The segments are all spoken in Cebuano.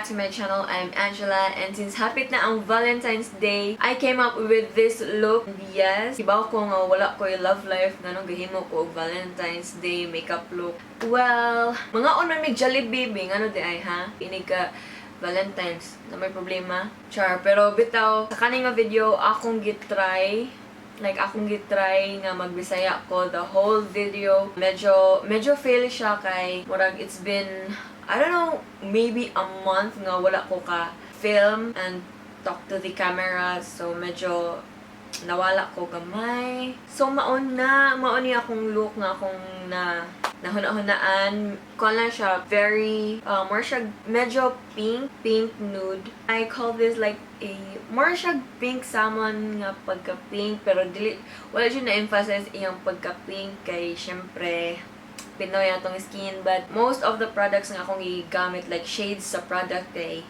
Back to my channel. I'm Angela, and since hapit na ang Valentine's Day, I came up with this look. And yes, kibaw ko nga wala ko love life nganong gahimo ko og Valentine's Day makeup look. Well, mangaon man mig Jollibee, bi ngano diay ha? Inig ka Valentine's na may problema. Char, pero bitaw sa kaning nga video akong gitry, like akong gitry nga magbisaya ko the whole video. Medyo fail siya kay murag it's been, I don't know, maybe a month nga wala ko ka film and talk to the camera. So medyo nawala ko gamay. So maon na, maon ni akong look nga akong na nahuna-hunaan. Kuan lang siya, very, more siya, medyo pink, pink nude. I call this like a, more siya pink salmon nga pagka-pink, pero dili, wala siya na-emphasize iyang pagka-pink kay syempre, Pinoy atong skin, but most of the products nga akong gigamit, like shades sa product kay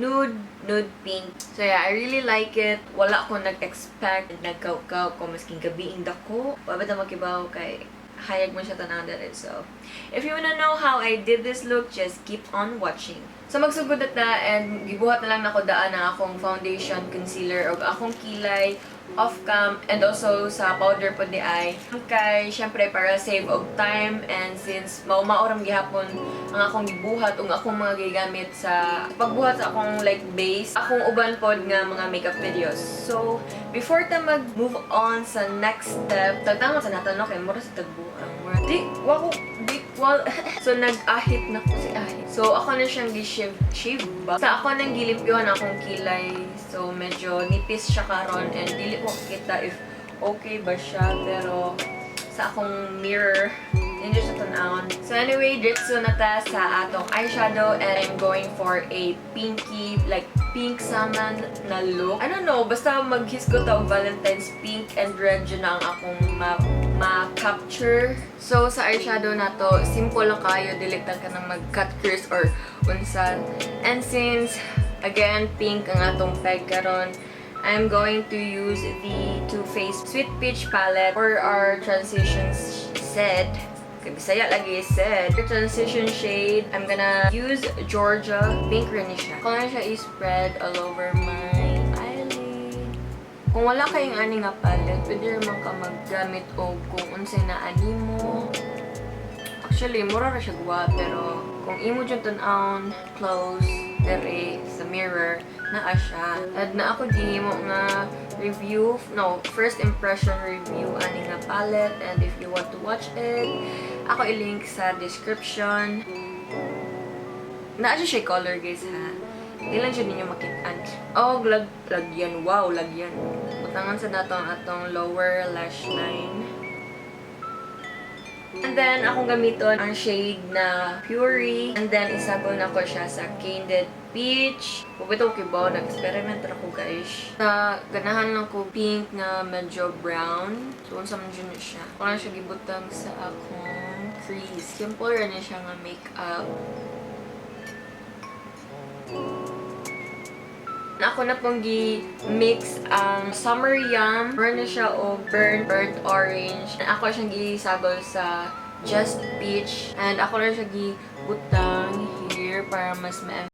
nude, nude pink. So yeah, I really like it. Wala ko nag-expect, nagkaw-kaw ko masking gabiing dako. Wa ba ta makibaw kay hayag mo siya tanawon diri. So, if you wanna know how I did this look, just keep on watching. So, magsugod na ta and gibuhat na lang nako daan ang akong foundation, concealer, ug akong kilay off cam and also sa powder pod diay. Kay syempre para save og time and since mao-mao ra gihapon ang akong gibuhat ug akong mga gigamit sa pagbuhat sa akong like base, akong uban pod nga mga makeup videos. So, before ta mag-move on sa next step, tagtangon sa nato no kay mura sa tagbuang. Mura di wa ko di well, so nag-ahit na ko si ahit. So ako na siyang gi-shave shave ba? Sa ako nang gilimpyuhan akong kilay. So medyo nipis siya karon and dili ko kita if okay ba siya, pero sa akong mirror hindi siya tan-awon. So anyway, diretso na ta sa atong eyeshadow and I'm going for a pinky, like pink salmon na look. I don't know, basta maghisgot ta og Valentine's, pink and red yun na ang akong ma-capture. So sa eyeshadow na to, simple lang kayo, dili ta ka nang mag-cut crease or unsa. And since, again, pink ang atong peg karon, I'm going to use the Too Faced Sweet Peach palette for our transition set. Kay Bisaya lagi said. The transition shade, I'm gonna use Georgia. Pink rin siya. Ko lang siya i-spread all over my eyelid. Kung wala kayong ani nga palette, pwede man ka maggamit og kung unsay na ani mo. Actually, mura ra siya guwa, pero kung imo dyan tan-awon, close, dere, sa mirror, naa siya. And na ako gihimo nga review, no, first impression review ani nga palette, and if you want to watch it, ako i-link sa description. Naa siya color, guys, ha. Di lang siya ninyo makitaan. Oh, lagyan. Wow, lagyan. Butangan sa nato ang atong lower lash line. And then, akong gamiton ang shade na Fury. And then, isagol na ko siya sa Candid Peach. Pupito ko kibaw, nag-experiment ra ko, guys. Sa ganahan lang ko pink na medyo brown. So, unsa man jud ni siya. Ako lang siya gibutang sa akong crease. Simple ra ni siya nga makeup. Ako na pong gi-mix ang Summer Yum. Burn na siya o burnt orange. Ako siyang gisagol sa Just Peach. And ako na siya gibutang here para mas ma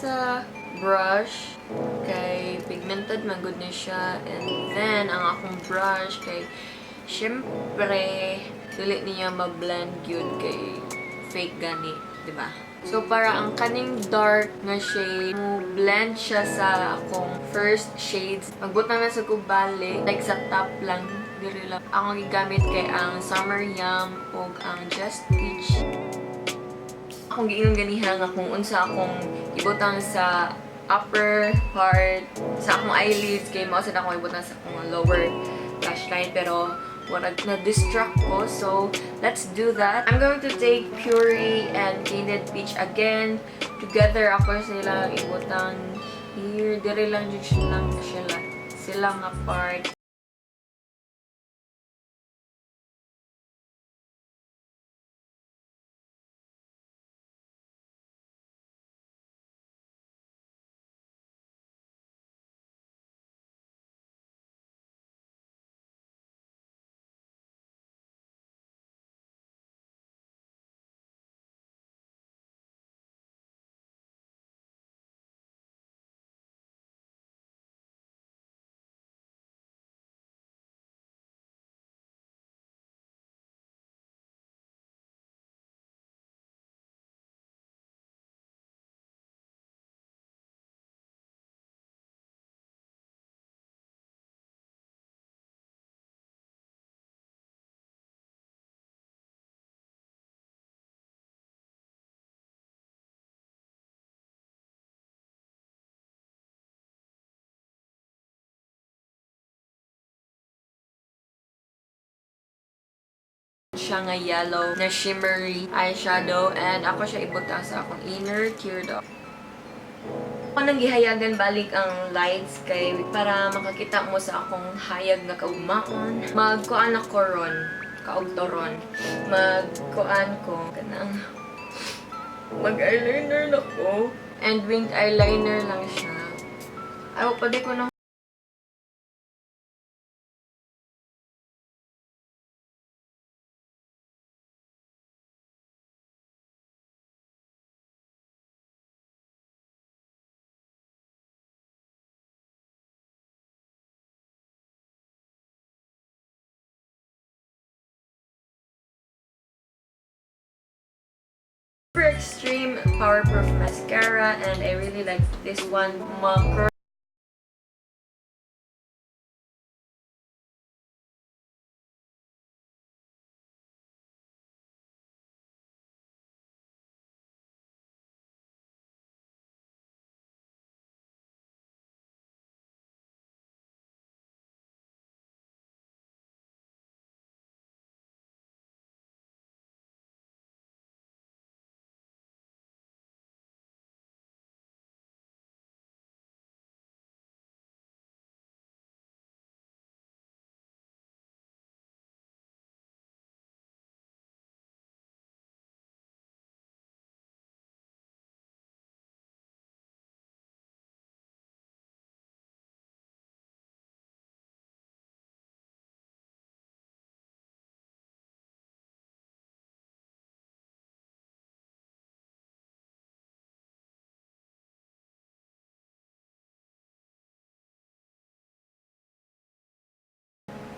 sa brush kay pigmented man gud ni siya, and then ang akong brush kay syempre dili niya ma-blend gyud kay fake gani, di ba? So, para ang kaning dark nga shade, mo blend siya sa akong first shades. Magbutang na sa kubali, like sa top lang, diri lang. Akong gigamit kay ang Summer Yum ug ang Just Peach. Akong giingon ganiha nga kung unsa akong ibutang sa upper part sa akong eyelids kay mao sad akong ibutang sa akong lower lash line, pero warag na distract ko, so let's do that. I'm going to take Puree and Candied Peach again. Together ako sila ibutang here. Dire lang jud sila nga part. Siya nga yellow na shimmery eyeshadow, and ako siya ibutang sa akong inner tear duct. Ako nang gihayagan balik ang lights kay para makakita mo sa akong hayag nga kaugmaon. Magkuan ako ron, kaugtoron. Magkuan ko kanang mag-eyeliner na ko. And winged eyeliner lang siya. Ay, pwede ko na. Super Extreme Powerproof Mascara, and I really like this one. Macro.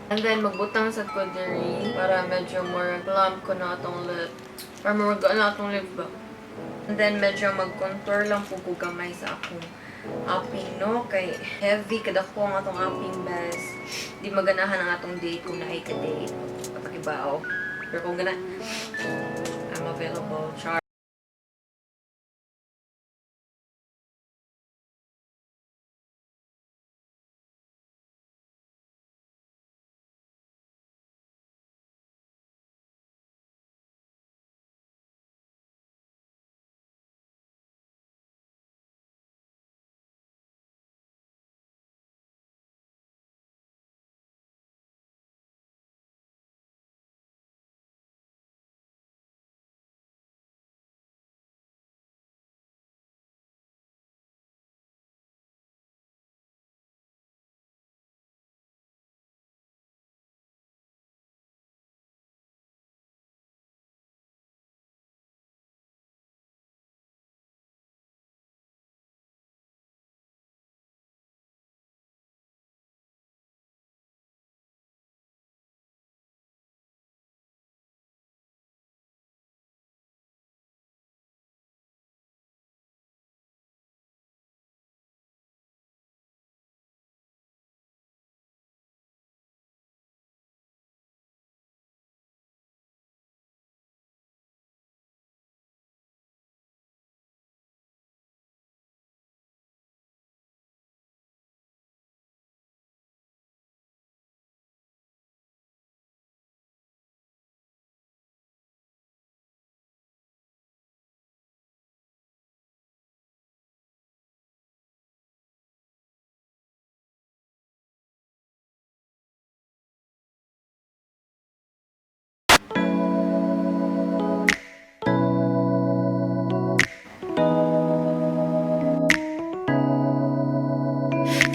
And then, magbutang sa ko diri para medyo more plump ko na atong lip. Para more gaan na atong lip ba. And then, medyo mag-contour lang po ko gamay sa akong aping, no? Kay heavy kada ko ang atong aping best. Di maganahan ang atong date kung naay ka-date. Patakibao. Pero kung gana, I'm available. Char.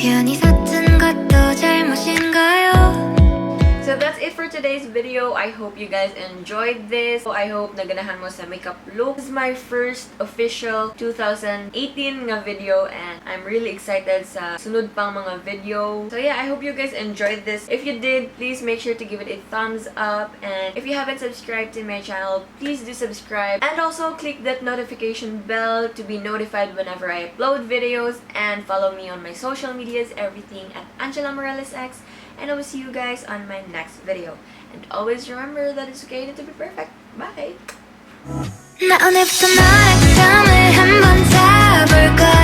표현이 서툰 것도 잘못인가요? So that's it for today's video. I hope you guys enjoyed this. I hope naganahan mo sa makeup look. This is my first official 2018 nga video and I'm really excited sa sunod pang mga video. So yeah, I hope you guys enjoyed this. If you did, please make sure to give it a thumbs up, and if you haven't subscribed to my channel, please do subscribe and also click that notification bell to be notified whenever I upload videos, and follow me on my social medias, everything at Angela Morales X, and I will see you guys on my next video. And always remember that it's okay not to be perfect. Bye! 나 오늘부터 너랑 잠을 한번 자볼까?